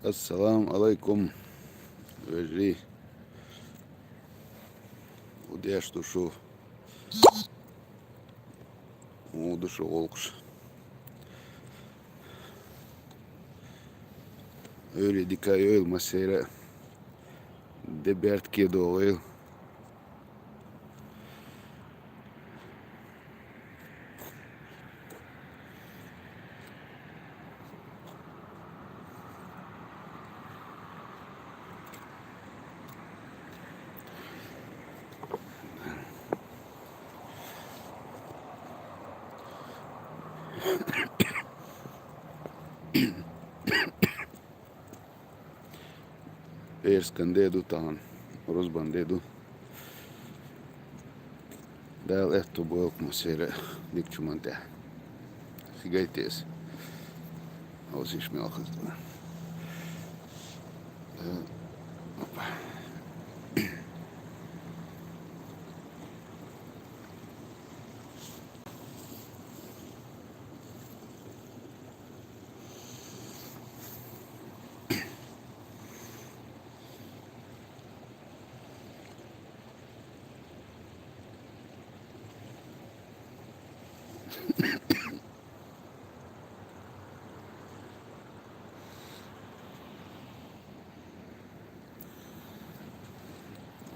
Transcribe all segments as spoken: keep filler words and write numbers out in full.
Ассаламу алайкум, вежарий. Удеш ду шу. Уду шу гӀулакхаш. Ойла дика йойла массайра. Де бертке догӀийла. Пӏаьраскан де ду тахан, рузбан де ду. Дала аьттув бойла массайра дикача хӀаман тӀа. Сигайте ас. Хьовсийша мел хаза да. Э, опа.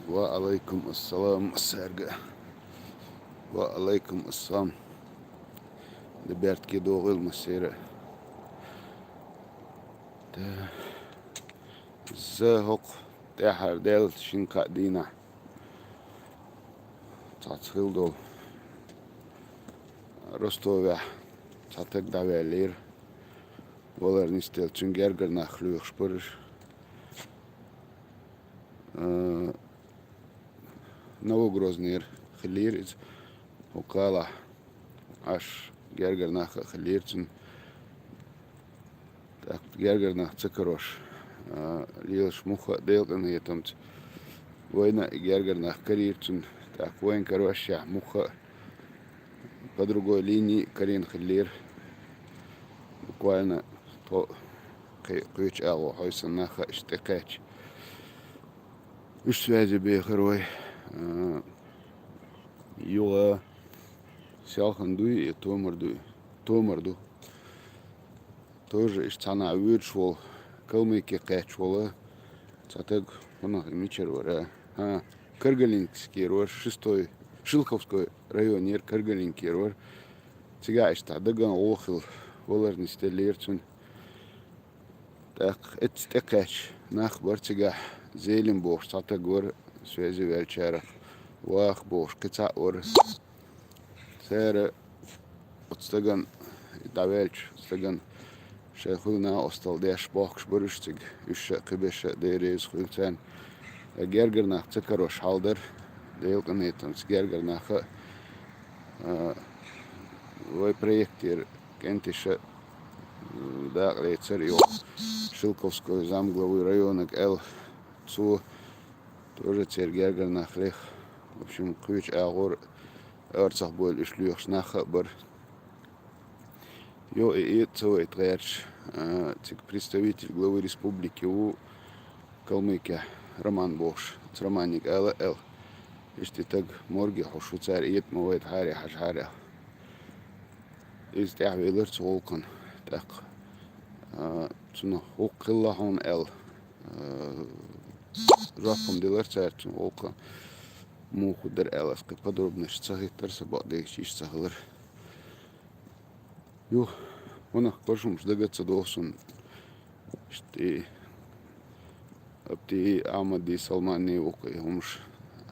Ва алайкум ассалам, Сарга. Ва алайкум ассалам. Де бертке догӀийла массайра. Та, за хӀокху тӀаьххьара даьлла шин-кхаа дийнахь цхьацца хилла долу. Ростовехь цхьа таг дӀаваьллера. Валар нисделла цуьнан гергара нах лоьхуш бара уьш. А, Новогрознера хиллера иза. ХӀокху гӀалахь Ӏаш гергара нах а хиллера цуьнан. ТӀаккха гергара нах ца карош, а, лелаш муха а Делан къинхетамца. Вайна а и гергара нах карийра цуьнан. ТӀаккха вайна карошшехь муха а по другой линии карийна хиллера. Буквально тхо кхе-, кхечу агӀор хьовсуш нах а иштта тӀекхаьчча. Уьш связи бехира вай. А, юха селхана дуй, я томар дуй? Томар ду. Тоже иштта цхьана вуьйцуш волу, Калмыке кхаьчна волу цхьа таг, хӀунах мичара вара? ХӀа, Каргалинкскера вара, шестой, Шелковской районера Каргалинкера вара. Цигахь иштта даган гӀо хилла, валар нисделлера цуьнан. ТӀаккха эцца тӀекхаьчча нах бара цигахь, Зелим бохуш цхьа таг вара, связи ваьллачарах, Ваха бохуш кхин цхьаъ вара. Цара оцу стагана, дӀаваьллачу стагана шайн хуьлу накъосталла деш бохкуш бара уьш цига, уьш а, кхиберш а, Дела реза хуьлда царна. Гергара нах ца карош хьал дара, Делан къинхетамца гергара нах а, а, вай проектера кӀенташа, м, дакъа лецира юха Шелковской замглавы районага аьлла. Цо тоже церан гергара нах леха. В общем, кхечу агӀор орцахбойла уьш лоьхуш нах а бара. Йо, и, и ца вайта гӀерташ, а, цига представитель главы республики ву Калмыкехь Роман бохуш. Оцу Романнега ала а аьлла, иштта и таг морге хьуш ву, цара эта ма вайта хьаре хьажа хьаре. Иза тӀаьхьавелира цу гӀуллакхана. ТӀаккха, а, цунах хӀокху хилла хьуна аьлла, а, жоп-м делира цара цу гӀуллакхана. Муха дара аьлла, аса кхин подробносташ ца хӀиттара, сан бакъдерг иштта ца хилира. Ю, хӀунах кхо хӀумаш дага ца догӀу суна. Иштта и Апти Ахьмади, Салмани ву-кх и хӀумаш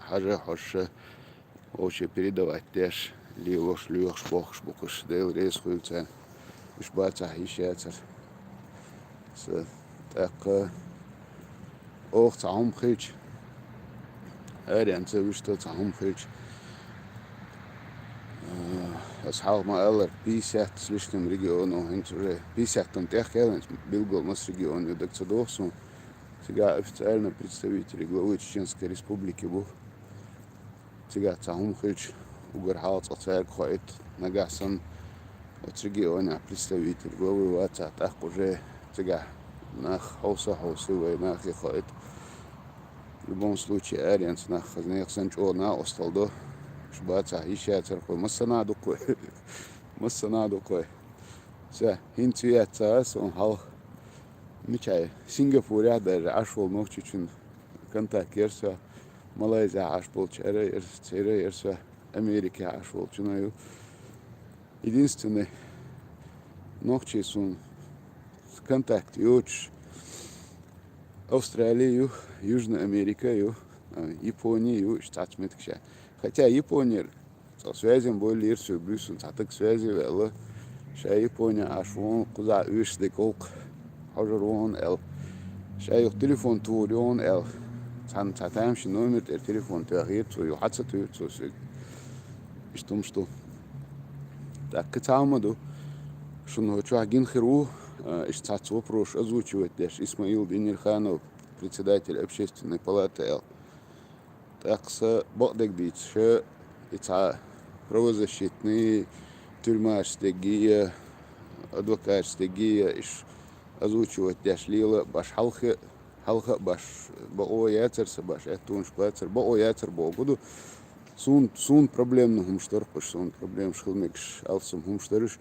хьажа, хьожуш, вовше передавать деш, лелош, лоьхуш, бохкуш бу-кх уьш, Дела реза хуьлда царна. Уьш бацахь йиш яцара. Сан тӀаккха оха цхьа хӀума хилча, аренца вуьшта цхьа хӀума хилча, а, аса хьалха ма-аллара, пятьдесят с лишним регионов, хӀинца уже пятьдесят-м тӀехкаьлла, билггал маса регион ю, дага ца догӀу суна. Цигахь официально представители главы Чеченской Республики бу. Цигахь цхьа хӀума хилча, уггар хьалха цкъа цаьрга хоуьйту, нагахь санна оцу регионехь представитель главы вацахь, тӀаккха уже цигахь Нах хьовса-хьовса вай, нахе хоуьйту. В любом случае, аренца нах хаза, нехан санна чӀогӀа накъосталла до. Уьш бацахь йиш яцара кхуьй. Массанахьа ду кхуьй. Массанахьа ду кхуьй. Са, хӀинца веац ца, сон хьалха. Мичахь, Сингапурехь даже Ӏаш волу нохчичун контакт яра со. Малайзехь Ӏаш болчара яра, церан яра со. Америкехь Ӏаш волчун а ю. Единственный нохчий суна контакт йоцуш Австрали ю, Южная Америка ю, а, Япони ю, иштта цхьацца меттигаш. Хотя Японера цкъа связем боллера, соьга буьйсанна цхьа таг связи ваьлла. Ша Япони Ӏаш ву хьуна, кхузахь оьшуш дерг гӀуллакх хьожур ву хьуна аьлла. Ша юха телефон тухур ю хьуна аьлла. Цхьана цхьа тамашийна номер тӀера телефон тоьхира цо, юха хьа ца туьйхира цо соьга. Иштта хӀумаш ду. ТӀаккха кхин цхьа хӀума ду. Шуна хӀокху чохь гина хир ву, а, иштта цхьацца вопрос озвучивать деш, Исмаил Динирханов, председатель общественной палаты аьлла. ТӀаккха сан бакъдерг дийцича, и цхьа правозащитный, тюрьмаш стегге, адвокаташ стегге, иш озвучивать деш лела баш хьалхе, хьалха а баш бакъо яцара сан, баш аьттонаш бацара, бакъо яцара боху ду. Суна, суна проблемный хӀумаш дара кхуш, суна проблемаш хила мегаш, алсам хӀумаш дара уьш.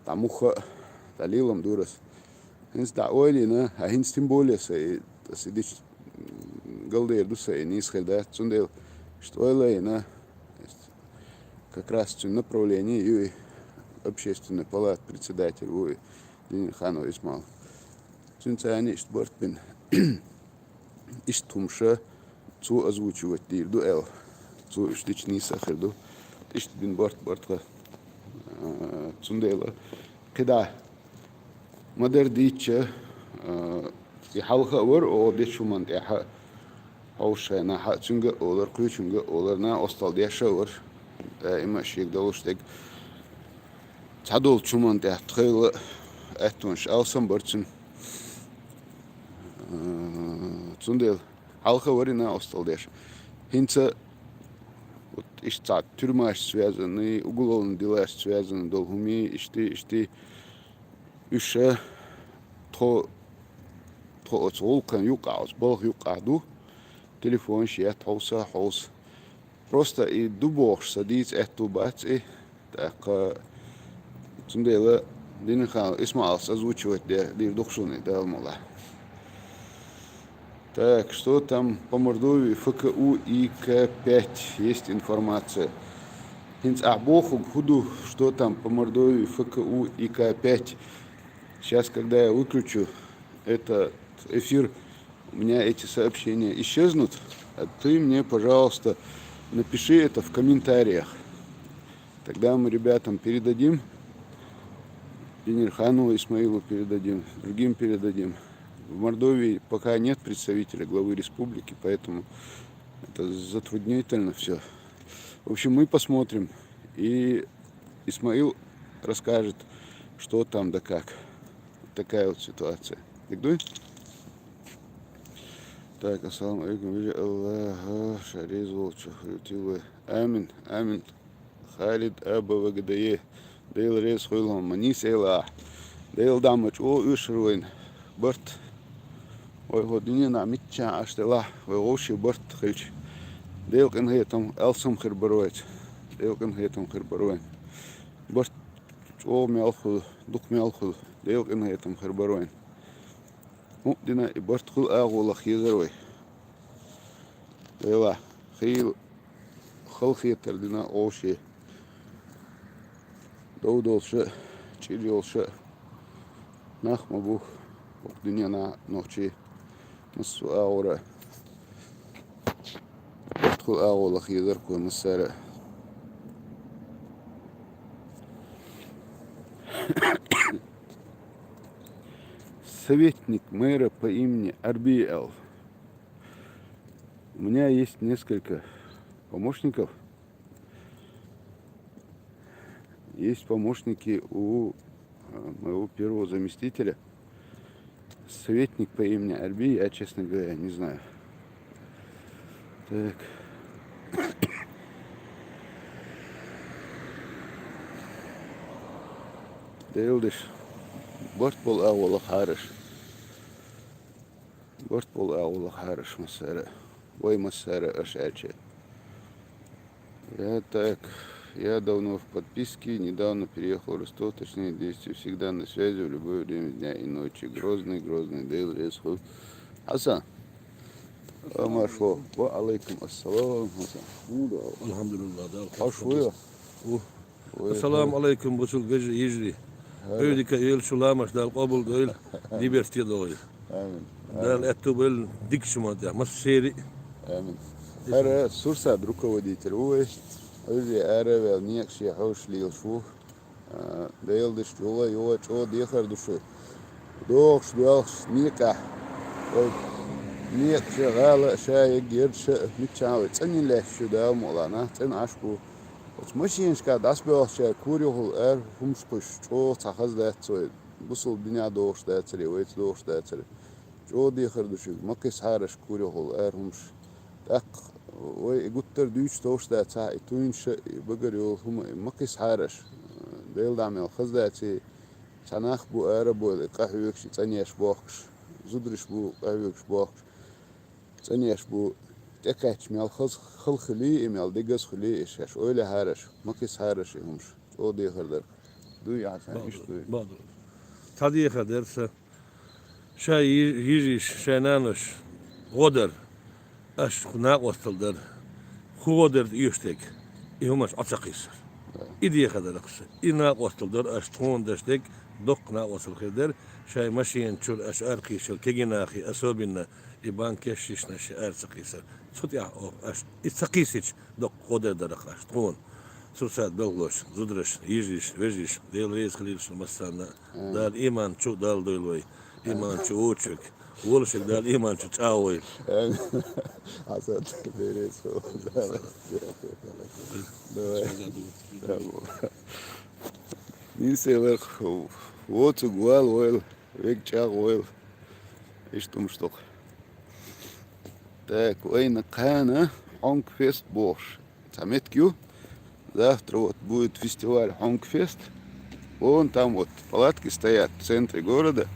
ДӀа муха а, дӀа лелам дора ас. ХӀинца дӀа ойла йина, а хӀинца тем более сан и, ас и дича, м, галдер ду сан и, нийса хир дац. Цундела иштта ойла йина, как раз цуьнан направление ю и, общественный палата председатель ву и, Динирханов Исмаил. Цуьнца цхьаьна иштта барт бина. Иштта хӀумаш цо озвучивать дийр ду аьлла. Цо уьш дича нийса хир ду. Иштта бина барт-барт хӀа. А, цундела кхидӀа ма-дарра дийцича, а, и хьалха а вара, оха дечу хӀуманна тӀехь а хьовсуш хенахь а, цуьнга а олар, кхечуьнга а олар, накъосталла деш а вара. Даима а шега долуш дерг. Цхьадолчу хӀуманна тӀехь тхайла аьттонаш алсам бара цуьнан. Цундела хьалха вара и накъосталла деш. ХӀинца вот иштта цхьа тюрьмашца связанный, уголовный делашца связанный долу хӀумий, иштта, иштта, уьш а тхо, тхо оцу гӀуллакхана юккъахь, оцу балха юккъахь ду, телефонаш етта хьовса, хьовса. Просто и ду бохуш сан дийца аьтту бац и. ТӀаккха цундела Динирханов Исмаилс озвучивать де, дийр ду-кх шуна и, Дала мукъ лахь. Так, что там по Мордовии? Ф К У И К пять. Есть информация. ХӀинца ахь бохург хӀун ду, что там по Мордовии, Ф К У И К пять? Сейчас, когда я выключу этот эфир, у меня эти сообщения исчезнут. А ты мне, пожалуйста, напиши это в комментариях. Тогда мы ребятам передадим, Динирханову Исмаилу передадим, другим передадим. В Мордовии пока нет представителя главы республики, поэтому это затруднительно все. В общем, мы посмотрим. И Исмаил расскажет, что там да как. Вот такая вот ситуация. Дегдуй? Так, ассаламу алейкум. Вижу Аллаха шарез волчу хьуьйтилла. Амин, амин. Халид А Б В Г Д Е. Дела реза хуьлу хьуна, ма нийса элахь. Дела дӀа ма чӀогӀа оьшур вайна барт. Вай хӀо дуьненахь миччахь Ӏаш делахь, вай вовшийн барт хилча. Дела къинхетам, алсам хир бара вайца. Дела къинхетам хир бара вайна. Барт чӀогӀа мел хуьлу, дукха мел хуьлу. Дела къинхетам хир бара вайна. ХӀуъ дина и барт хуьлу агӀо лаха езара вай. Делахь, хийла халахетар дина вовшийн. Дов долуш а, чӀир йолуш а нах ма бу хӀокху дуьненахь нохчий. Массо а агӀора тхула агӀо лаха езар кху массара а. Советник мэра по имени Арби аьлла. У меня есть несколько помощников. Есть помощники у, э, моего первого заместителя. Советник по имени Арби, я, честно говоря, не знаю. Так. Делдаш. Барт болу агӀо лаха хьараш. Барт болу агӀо лахьара аша массара, вай массара аша аьлча. Я так, я давно в подписке, недавно переехал в Ростов, точнее действую, всегда на связи в любое время дня и ночи. Грозный, Грозный, Дел Ресху. Хасан. Амашо. Ва алейкум ассалам, Хасан. Ну да, алхьамдулиллах, да. Хош ву? Ву. Ассаламу алайкум, бусулба вежарий, йижарий. Ойла дика йойла шу ламаз, Дала къобал дойла, диберте дойла. Амин. Дала аьтту бойла дикачу ма тӀехь, массерий. Амин. ХӀара Сурсат руководитель ву вай. Ойла ара ваьлла некъаш шен хьовш лелаш ву. А, Делан дашна юха, юха чӀогӀа дехар ду шу. ДогӀуш доьлхуш некъахь. Вай некъа ша гӀала а, ша еггерча а, миччахьа вай цӀанйина лаьтташ ю Дала мукъалахь, нах цӀена Ӏаш бу. Оцу машинашкахь дӀасабоьлхучара кура юхула ара хӀумаш кхуьссуш чӀогӀа цхьа хаза дац вай, бусалба динехь догӀуш дацаре, вайца догӀуш дацаре. ЧӀогӀа дехар ду шуьга, ма кхиссахьара аша кура юхула ара хӀумаш. ТӀаккха вай и гуттар а дуьйцуш товш дацахь, и туьйнаш а, и багара йолу хӀума, и ма кхиссахьара аша. Делан дӀа мел хаза дац и, цхьа нах бу ара а бойла, и къахьоьгуш, и цӀанъеш бохкуш, зудараш бу къахьоьгуш бохкуш. ЦӀанъеш бу, тӀекхаьчча мел хаза хала хилий, и мел дегаза хилий, и шаьш ойла яхьара аша, ма кхиссахьара аша и хӀумаш, чӀогӀа дехар дара. Дуй, Хьасан, иштта дуй? Бакъду. Цхьа дехар дара сан. Шайн йи-, йижарш, шайн нанош гӀо дара, аша кху накъостал дара. ХӀун гӀо дара оьшург, и хӀумаш Ӏа ца кхиссар. И дехар дара сан. И накъостал дара аша тхуна дашдерг, доккха накъостал хир дара, шайн машина чуьра аша ара кхийсча кегий нахе, особенно и банк ящичнаш ара ца кхийсар. Цу тӀехь оха аша и ца кхийсича, доккха гӀо дер дара аша тхуна. Сурсат белхалоша, зудараш, йижарш, вежарш, Дела реза хуьлийла шуна массарна. Амин. Дала иман чу а Дала дойла вай. Иман чу воцург, волушерг Дала иман чу чӀагӀвойла. Амин. Хьасан, Дела реза хуьлда. Давай. Давай. Нийсаллех, воцург вала войла. Вега чӀагӀвойла. Иштта хӀумаш ду-кх. Так, вайна кхана Хьонкфест бохуш цхьа меттиг ю. Завтра вот будет фестиваль Хьонкфест. Вон там вот палатки стоят в центре города.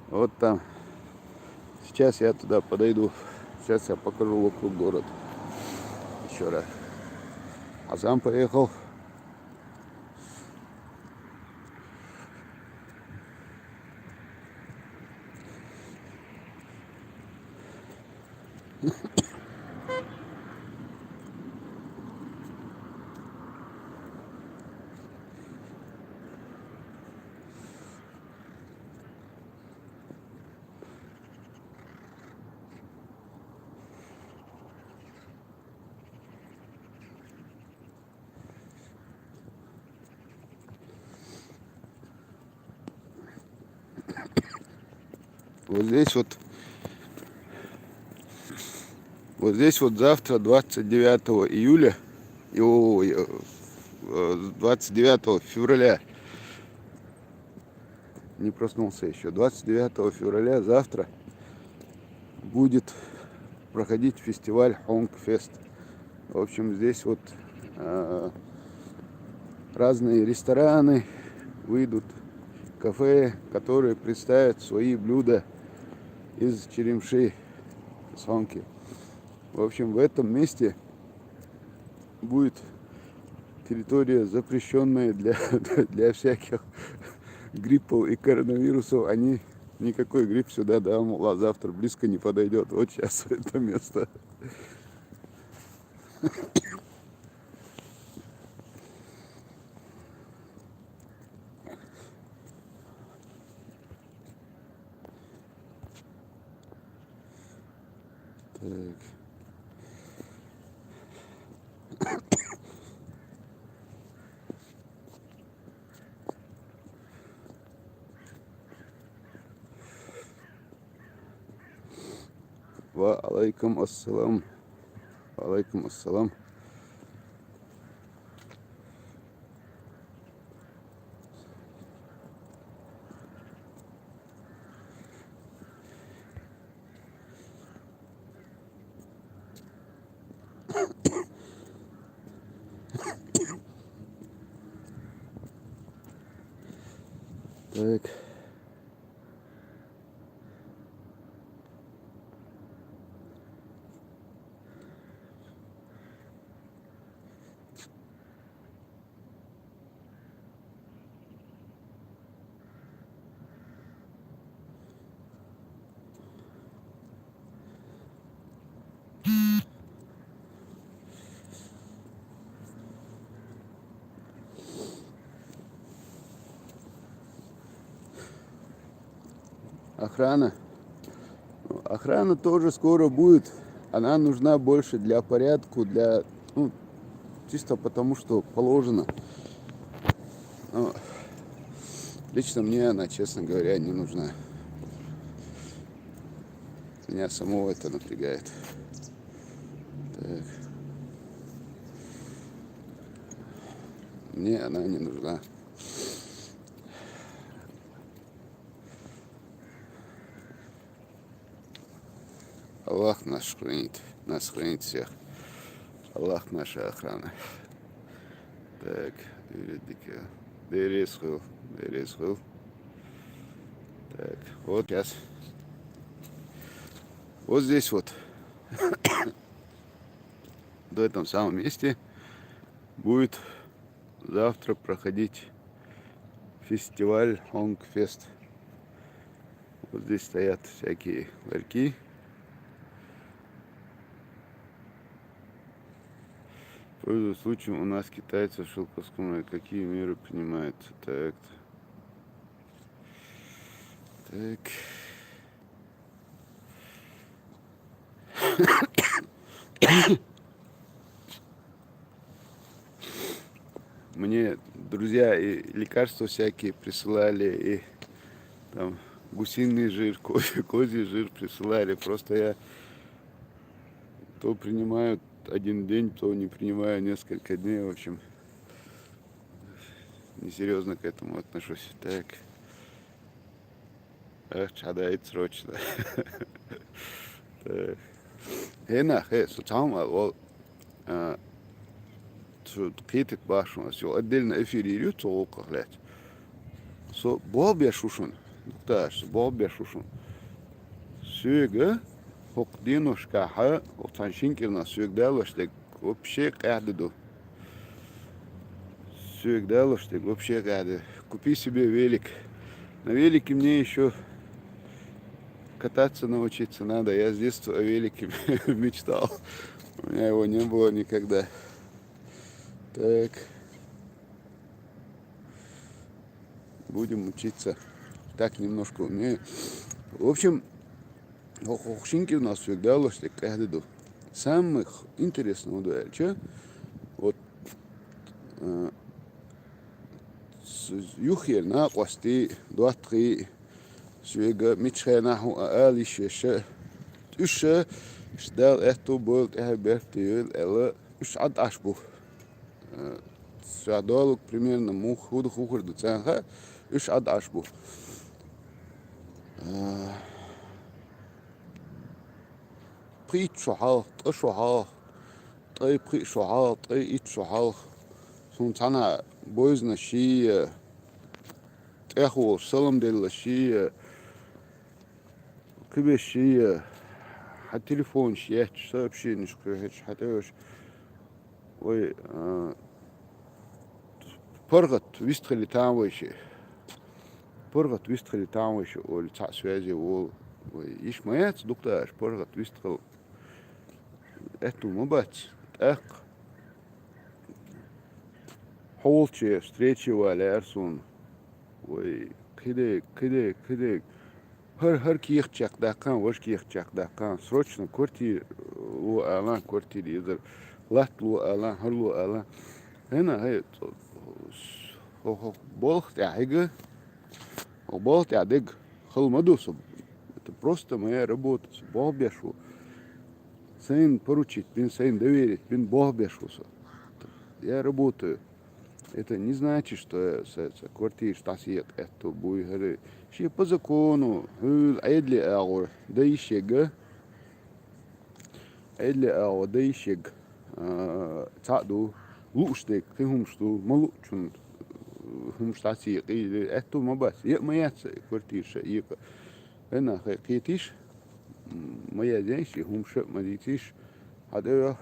Вот там. Сейчас я туда подойду. Сейчас я покажу вокруг города. Ещё раз. А сам поехал. Вот здесь вот, вот здесь вот завтра, двадцать девятого июля, и, ой, э, э, двадцать девятого февраля, не проснулся еще, двадцать девятого февраля, завтра, будет проходить фестиваль Хонкфест. В общем, здесь вот, э, разные рестораны выйдут, кафе, которые представят свои блюда из черемши, из хонки. В общем, в этом месте будет территория, запрещенная для, для всяких гриппов и коронавирусов. Они, никакой грипп сюда, да, мол, а завтра близко не подойдет. Вот сейчас это место. Так. Ва алайкум ассалам. Ва алайкум ассалам. Так. Охрана. Охрана тоже скоро будет. Она нужна больше для порядку, для, ну, чисто потому, что положено. Но лично мне она, честно говоря, не нужна. Меня самого это напрягает. Так. Мне она не нужна. Аллах нас хранит, нас хранит всех. Аллах наша охрана. Так, юридика. Дерезхил, дерезхил. Так, вот сейчас. Вот здесь вот, в этом самом месте, будет завтра проходить фестиваль Хонгфест. Вот здесь стоят всякие ларьки. Пользуясь случаем, у нас китайцы в Шелковском районе. Какие меры принимаются? Так. Так. Мне друзья и лекарства всякие присылали, и там гусиный жир, козий, козий жир присылали. Просто я то принимаю один день, то не принимаю несколько дней. В общем, несерьезно к этому отношусь. Так. Эх, чадает срочно. Так. Хена, хе, со там, а, вот, а, цу кхетит башун, со отдельно эфир йир ю цу гӀулакхах лаьцна. Со болх беш ву шун, дукха аш, со болх беш ву шун. Соьга, хӀокху деношкахьа, хӀокху цхьана шина кӀирнах соьга далош дерг вообще къаьхьа де ду. Соьга далош дерг вообще къаьхьа де. Купи себе велик. На велике мне ещё кататься научиться надо. Я с детства о велике мечтал. У меня его не было никогда. Так. Будем учиться. Так, немножко умею. В общем, хӀокху шина кӀирнах соьга далош дерг къаьхьа де ду. Самое х-, интересное хӀун ду аьлча, вот, а, с-, юххера накъостий, доттагӀий, соьга мича хенахь хӀун а ала йиш еш, уьш, уьш Дала аьтту бойла тӀаьхье беркате йойла аьлла, уьш Ӏад Ӏаш бу. Э, ша долуг примерно муха хӀун ду хуур ду царна хаьа, уьш Ӏад Ӏаш бу. Э, пхийтта шо хьалха, ткъа шо хьалха, ткъе пхиъ шо хьалха, ткъе итт шо хьалха. Суна цхьана бойзанаш ший, тӀехволуш салам деллаш ший, кхиберш ший, хьан телефонаш етташ, сообщенеш кхоьхьуьйтуш, хьан тӀе а веш. Вай, а, паргӀат вистхили там вай ши. ПаргӀат вистхили там вай ши, олий, цхьаъ связе волу. Вай, йиш ма яц дукха аш, паргӀат вистхила. Аьтту ма бац. ТӀаккха хьо волче встрече валаяра суна. Вай, кхидерг, кхидерг, кхидерг. ХӀара, хӀара кехат чекхдаккхана, важа кехат чекхдаккхана. Срочно квартира ло алан, квартира езар. Латта ло алан, хӀара ло алан. ХӀена, хӀе, хӀо, хӀо, болх тӀехь хьига, хӀо болх тӀехь дег хала ма ду со. Это просто моя работа, со болх беш ву. Сайна поручить бина, сайна доверить бина болх беш ву со. Я работаю. Это не значит, что са, са квартираш дӀасекъа аьтту буй хӀара. Шен по закону, хьуьлла Ӏедале агӀор дан йиш ерг, Ӏедале агӀор дан йиш ерг, а, цхьаъ ду, лууш дерг кхин хӀумаш ду, ма луучунна, хӀумаш дӀа ца екъа, аьттув ма бац. Е а ма яц квартира ша екъа. Вай нах, хай кхетийша, м, ма язъяйша, хӀумаш а ма дийцийша, хьа тӀайоах.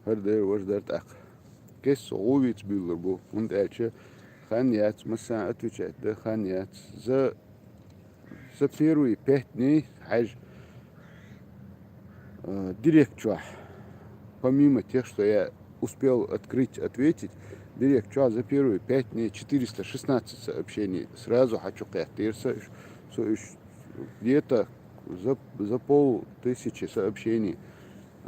ХӀара дера, важа дара тӀаккха. Кест со гӀовица буьйлур бу, хӀунда аьлча хан яц, массанхьа отвечать да, хан яц. За, за первые пять дней хьажа, э, директ чохь, помимо тех, что я успел открыть, ответить, директ чохь за первые пять дней четыреста шестнадцать сообщений сразу хьачу кхеттера со, со уьш где-то за, за пол тысячи сообщений,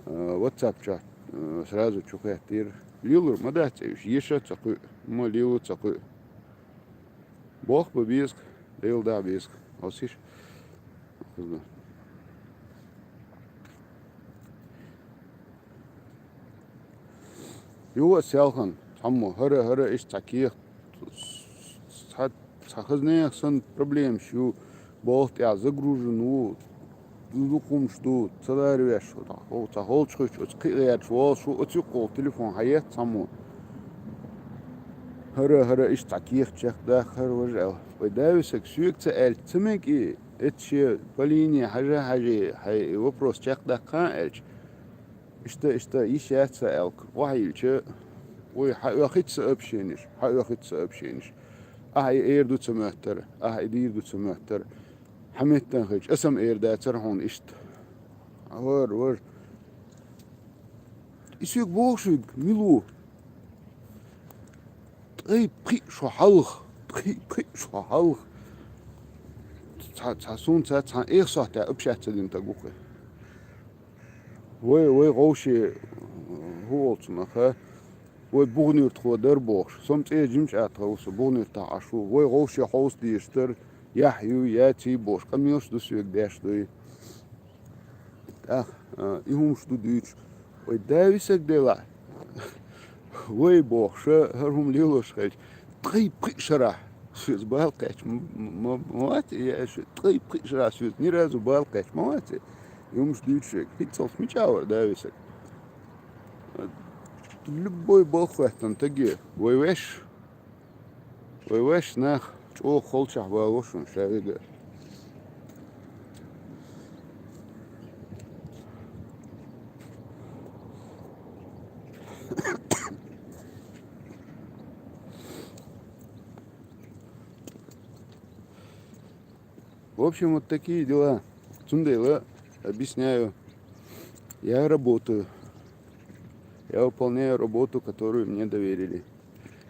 э, WhatsApp чохь, э, сразу чу кхеттера. Лелор ма дац уьш, еша ца кхуьу, ма лело ца кхуьу. Бох бан беза, Дела даха беза. Хьовсийша? Юха а селхан, цхьаммо, хӀара, хӀара, иштта цхьа кехат, цхьа, цхьа хаза нехан санна проблемаш ю, болх тӀехь загружен ву, дукха хӀумаш ду, ца лара веш, цхьа холчу хуьттуш, оцу кхин а гӀерташ волуш ву, оцу юккъехула телефон хьаетта цхьаммо. ХӀара, хӀара, иштта цхьа кехат чекхдаккха, хӀара, важа аьлла. Вай Дависаг соьга ца аьлча, ца мега и, эцца шен по линии хьажа, хьажий, хьайн вопрос чекхдаккха аьлча, иштта, иштта, йиш яц сан аьлла, охьайиллича, вай хьаоьхуьйту сообщенеш, хьаоьхуьйту сообщенеш. Ахьа и эр ду ца моьттара, ахьа и дийр ду ца моьттара. Хьан меттан хилча, аса-м эр дацара хьуна иштта. ХӀара, важа. И соьга боху шуьга, мила ву? Ткъе пхиъ шо хьалха, ткъе пхиъ шо хьалха. Цхьа, цхьа суна ца, цхьа эха сохьтехь общаться дина стаг ву-кх. Вай, вай гӀовше, хӀу олу цунах, вай бухануьртахо дара бохуш. Со-м цӀера жимачу атагӀа ву, со бухануьртахь Ӏаш ву. Вай гӀовше хьовса дезаш дара, яхь ю, яций бохуш, къамелаш ду соьга деш дуй. ТӀаккха, а, и хӀумаш ду дуьйцуш, вай Дависаг делахь, вай бохуша, хӀара хӀума лелош хилча, ткъе пхиъ шарахь соьца бала кхаьчча ма, ма, ма вац, я аьлла, ткъе пхиъ шарахь соьца ни разу бала кхаьчча ма вац. И хӀумаш дуьйцуш верг, хӀинццалц мичахь вара Дависаг? Любой балха хӀоьттина стаге, вай ваьш, вай ваьш нах чӀогӀа холчохь валош ву шуна ша вега. В общем, вот такие дела. Цундела, объясняю, я работаю. Я выполняю работу, которую мне доверили.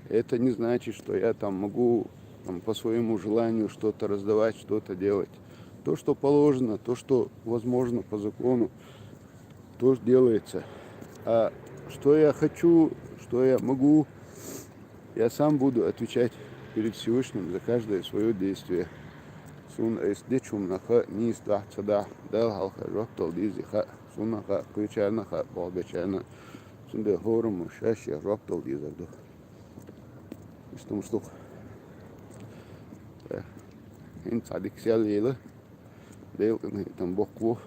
Это не значит, что я там могу там, по своему желанию что-то раздавать, что-то делать. То, что положено, то, что возможно по закону, тоже делается. А что я хочу, что я могу, я сам буду отвечать перед Всевышним за каждое свое действие. Суна айса дечунна хаьа, нийса дахь, ца дахь, Далла хьалха жоп дала дезий хаьа, суна хаьа, кхечарна хаьа, бохбечарна. Цундела хӀораммо шаьш шех жоп дала дезар ду. Иштта хӀумаш ду-кх. Э, хӀинца цхьа дика сел йела, Делан къинхетам боккха ву.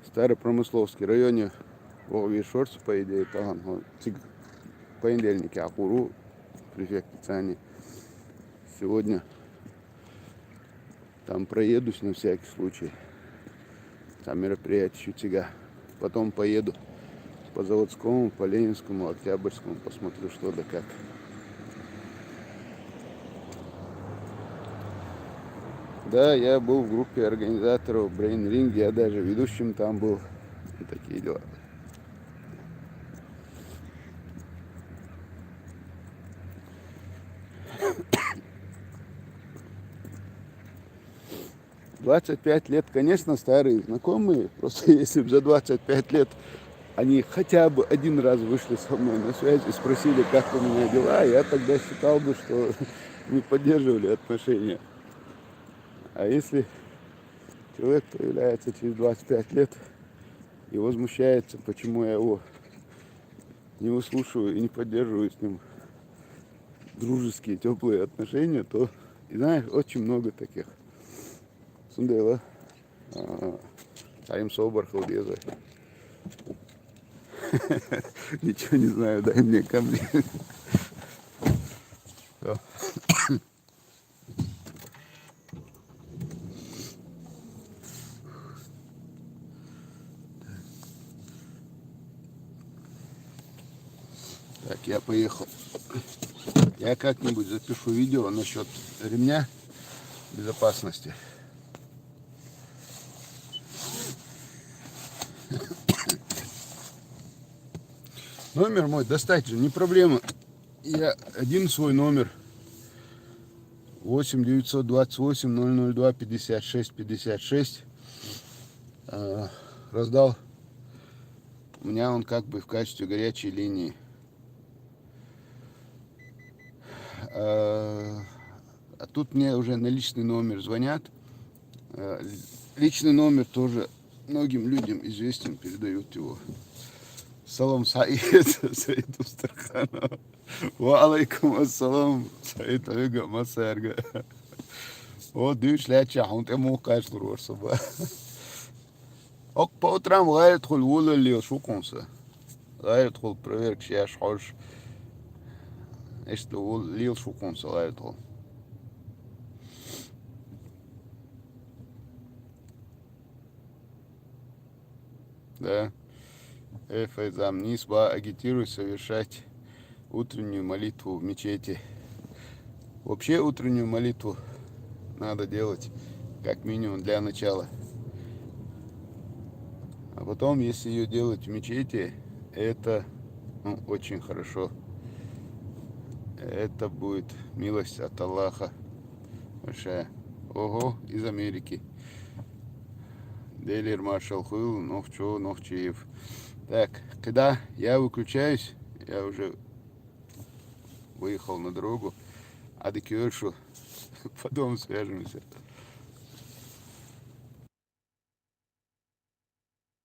Старопромысловский районе вогӀу вешорца, по идее, тахана хьо цига понедельнике Ӏахур ву префектаца. Сегодня там проедусь на всякий случай. Там мероприятие ещё цига. Потом поеду по Заводскому, по Ленинскому, Октябрьскому, посмотрю, что да как. Да, я был в группе организаторов Brain Ring, я даже ведущим там был. И такие дела. Двадцать пять лет, конечно, старые знакомые. Просто если бы за двадцать пять лет они хотя бы один раз вышли со мной на связь и спросили, как у меня дела, я тогда считал бы, что мы поддерживали отношения. А если человек появляется через двадцать пять лет и возмущается, почему я его не выслушиваю и не поддерживаю с ним дружеские, теплые отношения, то, и знаешь, очень много таких. Цундела, а, Цхьа юм собар хила деза. Ничего не знаю, дай мне камни. Всё. Так, я поехал. Я как-нибудь запишу видео насчёт ремня безопасности. Номер мой достать же не проблема. Я один свой номер. Восемь девятьсот двадцать восемь ноль ноль два пятьдесят шесть пятьдесят шесть. Э, раздал. У меня он как бы в качестве горячей линии. Э, а тут мне уже на личный номер звонят. Э, личный номер тоже многим людям известен, передают его. Салам, Саид, Саид Устарханов. Ва алейкум ассалам, Саид Олега Масарга. О, дүүш ляча, хун те му каш лур ворса ба. Ок, по утрам гайрат хул вулал лил шукунса. Гайрат хул проверка шаш хош. Эшта вул лил шукунса гайрат хул. Да. Э, Файзам, нисба агитируй совершать утреннюю молитву в мечети. Вообще утреннюю молитву надо делать, как минимум для начала. А потом, если её делать в мечети, это, ну, очень хорошо. Это будет милость от Аллаха большая. Ого, из Америки. Делир маршал хуйл, нохчо, нохчиев. Так, когда я выключаюсь, я уже выехал на дорогу. Адык ёршу. Потом свяжемся.